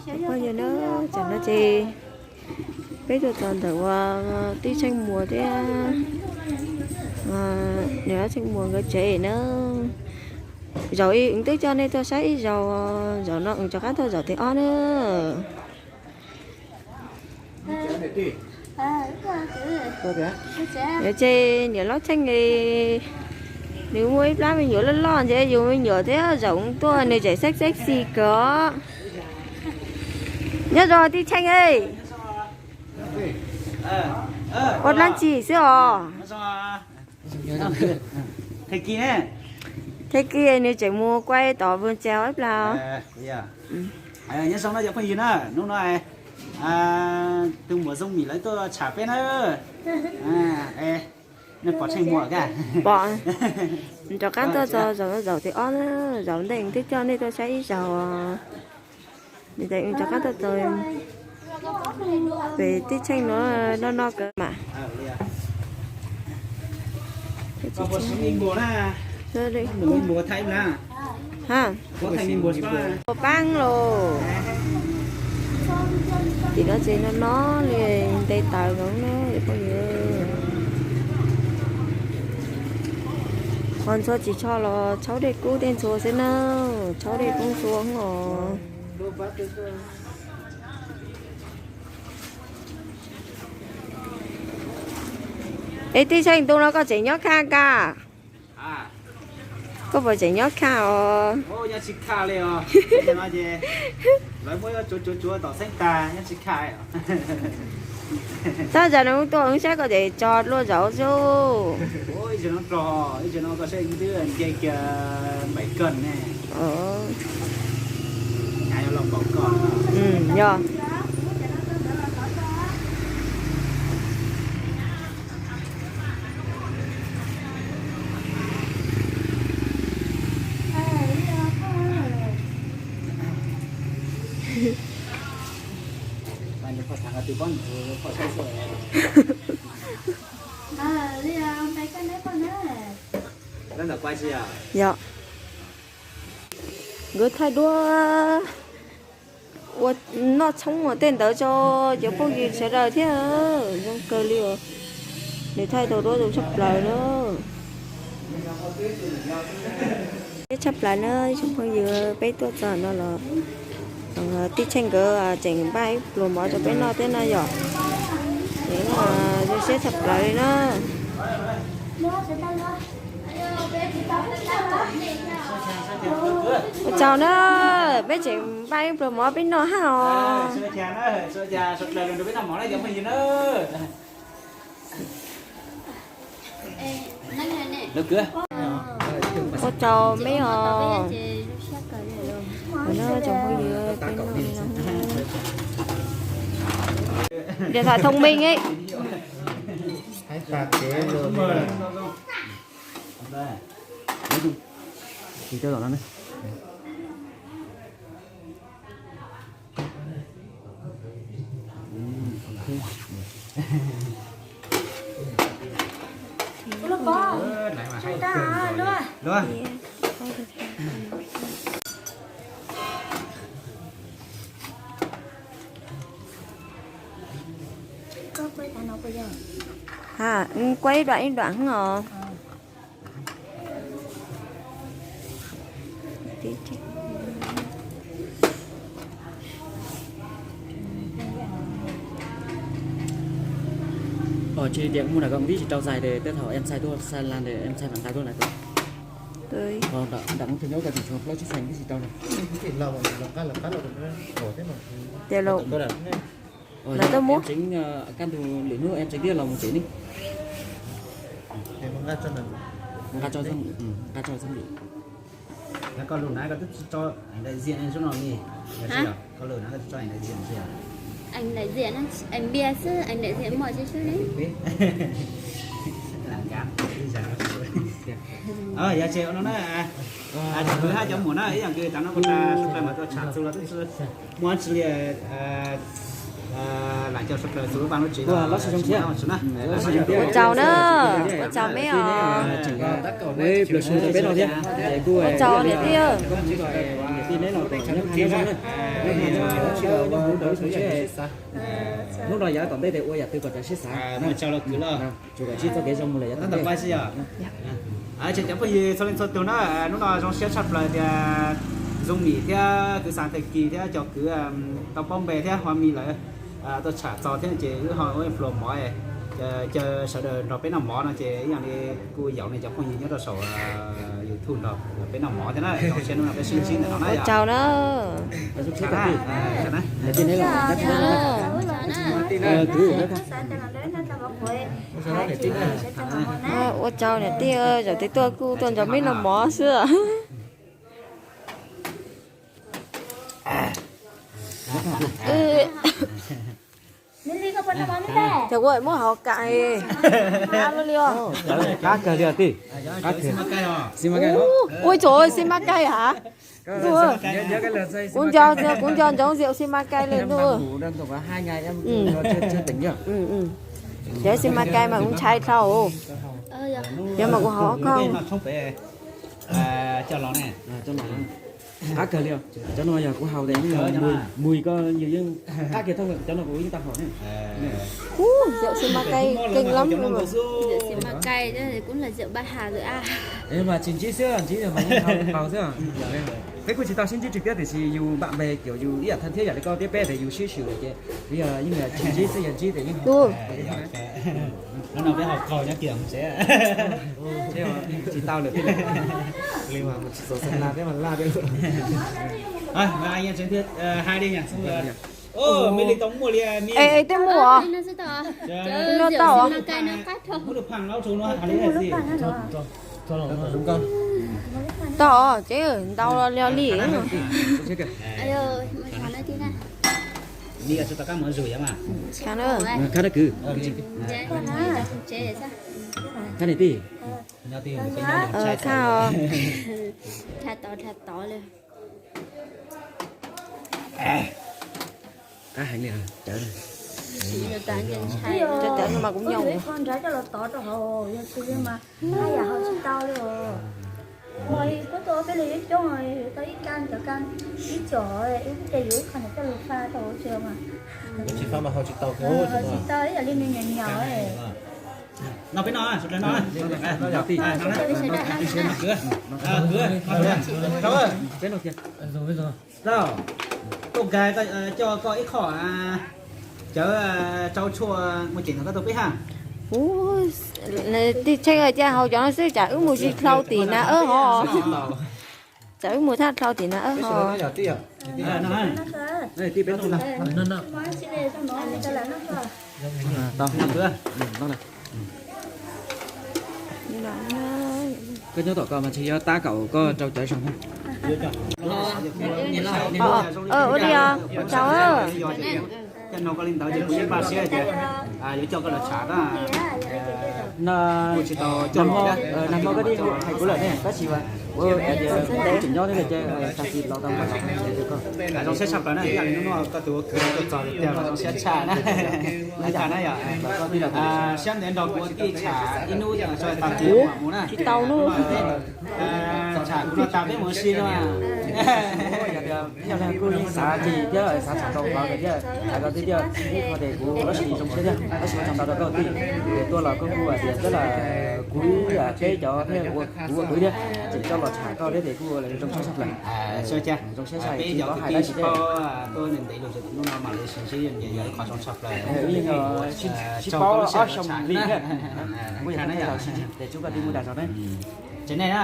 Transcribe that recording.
Phooj ywg na, tam no ces peb tuaj txog ntawm uas tij Tsheej Muas thiab niam Tsheej Muas nkawd tsev na. Zaum ib twb coj nej tuaj saib ib zaug, zaum no wb rov qab tuaj zaum thib ob na. Ces niam hlob Tsheej, nws muaj ib plab me nyuam loj loj ntshe yus me nyuam thiab, zaum tuaj nws tseem sexy sexy kawg os. Nyob zoo tij Tsheej, ua dlaab tsi xwb os? Tag kis nws tseem mus kuaj tom vwg tsaus ib plag. Nyob zoo no cov phooj ywg na, hnub no tus muam Zoo Mim lawv tuaj tsham peb na. Nej pom Tsheej Muas ka? Pom. Rov qab tuaj txog zaum, zaum thib ob na, zaum ntej twb coj nej tuaj saib ib zaug. Nws rov qab tuaj txog pem tij Tsheej no, no no kawg mas. Ua paab los. Tim no ces no no li nte taws no na cov phooj ywg. Qhov ntxhua tsis tsho los tshaub dej kub tej ntxhua xwb na, tshaub dej kub ntxhua os. Es tij Tsheej, ntu no koj tseem nyob khaj ka? Koj puas tseem nyob khaj os? Tab sis nws tuaj wb saib koj tseem tso dlua zaum xwb. Yog. Yog. Nkawd thaij duab ua noj tshoob ua tej ntawd tso cov phooj ywg sawv daws thiab, zoo kawg li os. Nws thaij tau duab zoo tshaj plaws na. Siab tshaj plaws na ib tsoom phooj ywg, peb tuaj txog no los tij Tsheej nkawd tseem npaj ib pluas mov rau peb noj thiab na yom. Es zoo siab tshaj plaws li na. Ua tsaug na, peb tseem npaj ib pluas mov peb noj hab os. Ua tsaug meb os. Tsoom phooj ywg, peb noj li no. Điện thoại thông minh ấy. Ha, quay đoạn ib đoạn hng os. Ồ, chứ tiệm mua là cộng tí chỉ trâu dài để tết hậu em sai tuốt, sai lan để em sai bản tay tuốt này tuốt. Tôi. Ồ, đặng, đặng không nhớ cái gì, chúng nó chỉ xanh cái gì trâu này. Tiệm lầu. Ồ, lawv tuaj muab. Em tránh, ờ, các thứ để nước em tránh tiết lòng một tí đi. Nqa tso, nqa tso xwb, nqa tso xwb. Koj lus na koj twb tsis tso ảnh đại diện xwb no li. Hả? Koj lus na koj tsis tso ảnh đại diện xwb. Ảnh đại diện, ảnh bia xwb, ảnh đại diện moj tsis xwb li. Lam kab. Yog tsis no na, hab cov muam na, ib yam li tam no kuv tas sawv daws mas tuaj tsham txug los twb tsis muaj tsi li. Lam cov sawv daws txug lub vaj lub tsev los ua tsaug na, ua tsaug meb os. Ua tsaug niam tij. Hnub no yav tom ntej tias ua yam twg kom tawv siab xav, mus tsaug los kwv los. Tsuas kom ntsib txoj kev zoo mus lawm yav tom ntej. Tsis cov phooj ywg txhua leej txhua tus na, hnub no zoo siab tshaj plaws tias Zoo Mim thiab kwv Xas Thaj Kis thiab cov kwv tau paub npe thiab Hua Mis lawv tuaj tsham txog thiab ces wb ho ua pluas mov, caw sawv daws nrog peb noj mov no ces ib yam li kuj yaum nej cov phooj ywg nyob rau saum YouTube nrog peb noj mov thiab na. Zoo siab hnub no peb sib ntsib ntawm no na. Ua tsaug na. Ua tsaug niam tij, zaum twg tuaj kuj tuaj nrog peb noj mov xwb. Cov ua muab hauv kam li os. Qab kawg li os tij. Ua tsaug xi mas kais hab. Kuv nco, kuv nco ntsoov xiam xi mas kais li ntuj. Cov xi mas kais mas kuv ntshai dhau. Yog mas kuv hauv koj. Qab kawg li os. Cov no yog kuv haus tes yeej mus ko yus yeej qab kiag thooj, cov no kuv yeej tau haus ne. Yawm xi mas kais keej lab. Yawm xi mas kais kuv los yawm ba has lawm a. Mas tsis ntsib xwb, ntsib mas yeej haus xwb. Peb kuj tsis tau sib ntsib tswg tiab tiam sis yus npam npeg kiag yus ib yam thaj thiab yam li koj thiab peb tias yus sib swm lawm ces yog yeej tsis ntsib xwb, yog ntsib tias yeej haus. Tsis tau lawm thiab. Hais li, me li tau muaj li, tej muaj os. Noj tau os. Tau os, ces ntau li li. Khab na. Khab na kwv. Khab niam tij. Khab os. Qab heev li. Cawv, cawv no mas kuv nyob ua qho nrad coj los tov rau hauv, yog tsis li mas haj yam haus tsis tau li os. Mas kuv tuaj peb li ib coob, yuav tau ib kab cov kab ib co, wb ces yuav ib qho ntawd coj lus fa rau hauv tsis mas. Tsis fa mas haus tsis tau, haus tsis tau ib yam li nws nyuam nyuam. No peb no, sawv daws no. Kwv, kwv, kwv, Rau, tuaj nkag coj koj ib qho cawv rau tshuaj mus cem no koj tuaj peb hab. Tij Tsheej, cas haus cov no xwb cas wb mus tsis dhau tim na wb ho. Cas wb mus thaj dhau tim na wb ho. Koj nyob tom ko mas ntshe yuav tab kaum koj rau cawv zoo. Ua li os, ua tsaug. Coj no koj li ntawd ces kuv yeej npaj siab tias yuav coj koj los tsham na. Kuv tsis tau coj, nag hmo koj twb hais kuv lawm ne, tab sis ua tias kuv tseem nyob thiab ces tag kis los tau npaj. Zoo siab tshaj plaws na, ib yam li hnub no koj tus ua kwv tuaj txog tiag mas zoo siab tshaj na. Siab ntev nrog kuv ua tij tsham ib hnub tag kis mus na. Tsis tau hnub. Tsham kuv no tas peb mus ua si no. Yog li kuj yeej xav txog thiab xav tsham tau qhov ntawd thiab, hais tau tiag tiag, ib qho tias kuv lub siab zoo siab thiab, lub siab tshaj tau rau koj tij, ces tuaj los koj kuj hais tias thiab los kuv ib yam peb cov thiab kuv ua kwv thiab, tseem coj los tsham koj thiab ces kuj zoo siab tshaj plaws. Zoo siab tshaj, peb cov kwv tij tsis paub tuaj ntev lus hnub no mam li sib ntsib yog ib qho zoo tshaj plaws. Sib paub ob xyoo li thiab, kuj yog ib qho zoo siab ces tsuas koj tij mus dag zog na. Tsev neeg na.